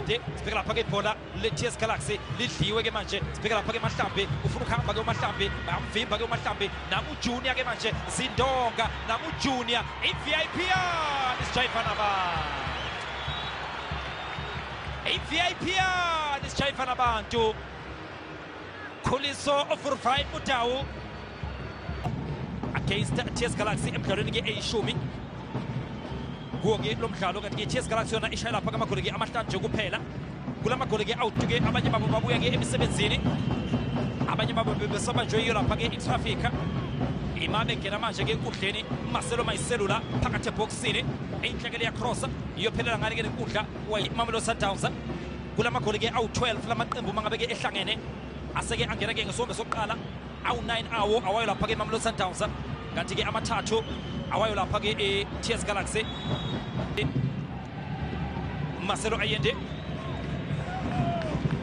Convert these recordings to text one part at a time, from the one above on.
Ayende sibheka lapha ke ibhola le-TS Galaxy lidliwe ke manje sibheka lapha ke Mahlambi ufuna ukuhamba ke uMahlambi bayamvimba ke uMahlambi nangu Junior ke manje Zindonga nangu Junior i-VIP yani sijayifana abantu i-VIP yani sijayifana abantu Khuliso Furfai Mudau against TS Galaxy emdlalweni ke eyishumi kuwo ke lo mdlalo kanti ke TS Galaxy yona ishaya lapha kamagoli ke amahlanu nje kuphela kulamagoli ke awutuke abanye babo babuya ke emisebenzini abanye babo bebesabanjwe yiyo lapha ke i-traffic imame ngena manje ke enkundleni Marcelo Mayiselula phakathi ebhokisini inhlekele yacrossa iyophelela ngale ke lenkundla Mamelodi Sundowns kulamagoli ke awu-12 lamaqembu mangabe ke ehlangene aseke angena ke ngesombe sokuqala awu-9 awo awayo lapha ke Mamelodi Sundowns kanti ke amathathu awayo lapha ke e-TS Galaxy Marcelo Allende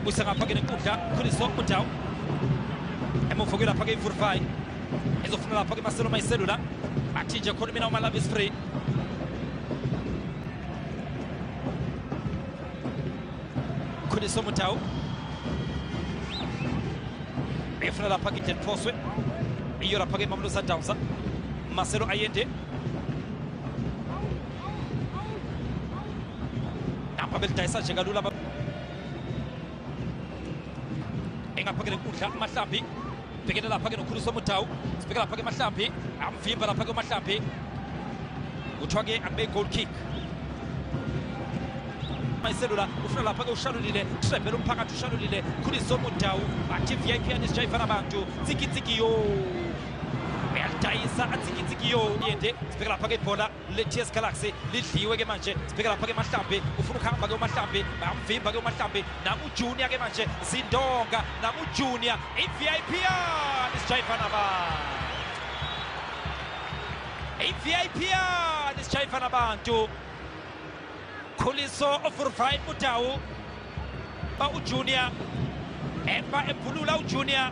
usengapha ke nenkundla Khuliso Mudau emuva ke lapha ke iVurfai ezofuna lapha ke Marcelo Mayiselula athi nje khona mina uma love is free Khuliso Mudau efuna lapha ke Del Poswe iyo lapha ke Mamelodi Sundowns Marcelo Allende nampa belidayisa nje kalula engapha ke lenkundla Mahlambi bhekene lapha ke noKhuliso Mudau sibheke lapha ke Mahlambi amvimba lapha ke Mahlambi kuthiwa ke akube goal kick Mayiselula ufuna lapha ke ushalulile trebhela umphakathi ushalulile Khuliso Mudau bathi VIP yani sijayifana abantu tsiki tsiki yo uyalidayisa atsiki tsiki yo yende sibheke lapha ke ibhola le-TS Galaxy lidliwe ke manje sibheke lapha ke Mahlambi ufuna ukuhamba ke uMahlambi bayamvimba ke uMahlambi nangu Junior ke manje Zindonga nangu Junior i-VIP yani sijayifana abantu i-VIP yani sijayifana abantu Khuliso Furfai Mudau ba uJunior emba emvulula uJunior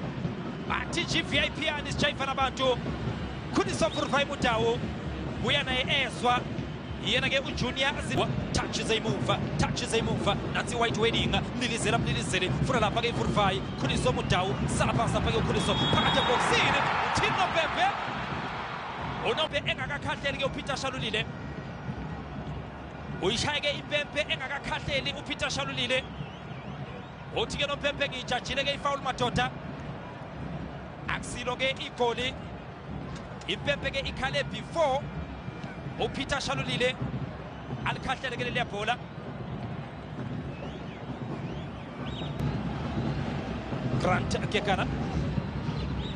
bathi nje i-VIP yani sijayifana abantu Khuliso Furfai Mudau buya naye ezwa yena ke uJunior touches emuva touches emuva nansi white wedding mlilizela mlilizele funa lapha ke iVurfai Khuliso Mudau sala phansi lapha ke uKhuliso phakathi ebhokisini uthini Pepe unope engakakhahleli ke uPeter Shalulile uyishaye ke impempe engakakhahleli uPeter Shalulile uthi ke nompempe ngiyijajile ke ifoul madoda akusilo ke igoli impempe ke ikhale before uPeter Shalulile alikhahlele ke leliya bhola Grant Kekana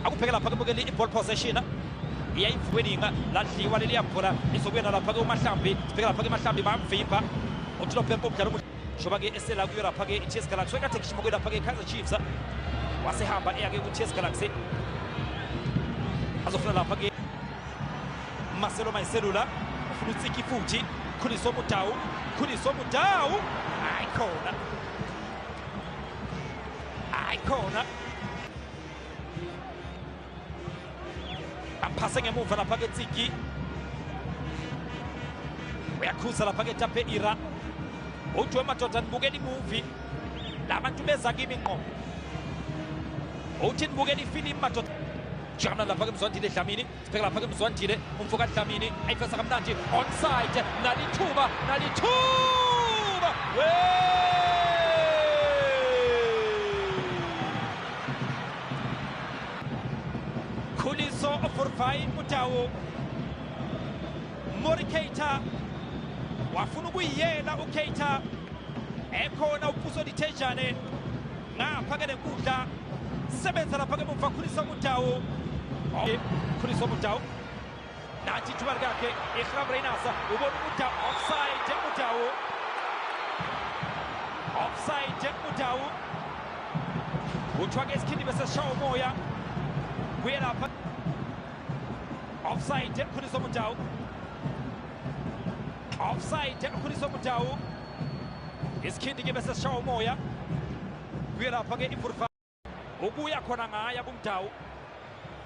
akubheke lapha ke i-ball possession iyayivukeninga ladliwa leliya bhola izokuyena lapha ke uMahlambi sibheke lapha ke Mahlambi bayamvimba uthi lophempe umdlalo omuhle njengoba ke esela kuyo lapha ke i-TS Galaxy wekade gijima kuyo lapha ke i-Kaizer Chiefs wasehamba eya ke ku-TS Galaxy azofuna lapha ke Marcelo Mayiselula ufuna utsiki futhi Khuliso Mudau Khuliso Mudau hayi khona hayi khona aphase ngemuva lapha ke Tsiki uyakhuza lapha ke Tape Ira uthi madoda nibukela imovie labantu beza kimi ngqo uthi nibukela ifilimu madoda jana lapha ke Mzwandile Dlamini sibheka lapha ke Mzwandile umfo kaDlamini ayifesa kamnandi onside nalithuba nalithuba we Khuliso Furfai Mudau Mori Keita wafuna ukuyiyela uKeita ekhona uPuso Dithejane ngapha ke nenkundla sebenza lapha ke emuva Khuliso Mudau Khuliso Mudau nathi ithuba lakhe iGraaf Reiners ubona uMudau offside Mudau offside Mudau kuthiwa ke isikhindi bese sishaya umoya kuye lapha offside Khuliso Mudau offside Khuliso Mudau isikhindi ke bese sishaya umoya kuye lapha ke iVurfa ukuya khona ngaya kuMudau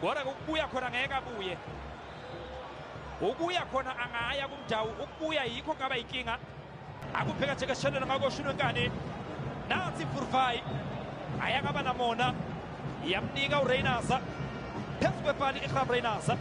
kodwa ukubuya khona ngeke abuye ukuya khona angaya kuMudau ukubuya yikho kungaba inkinga akubheka nje keshelelo ngakoshuni wenkani Nansi Furfai ayakaba namona, yamnika uReynasa phezu kwepali iGram Reynasa.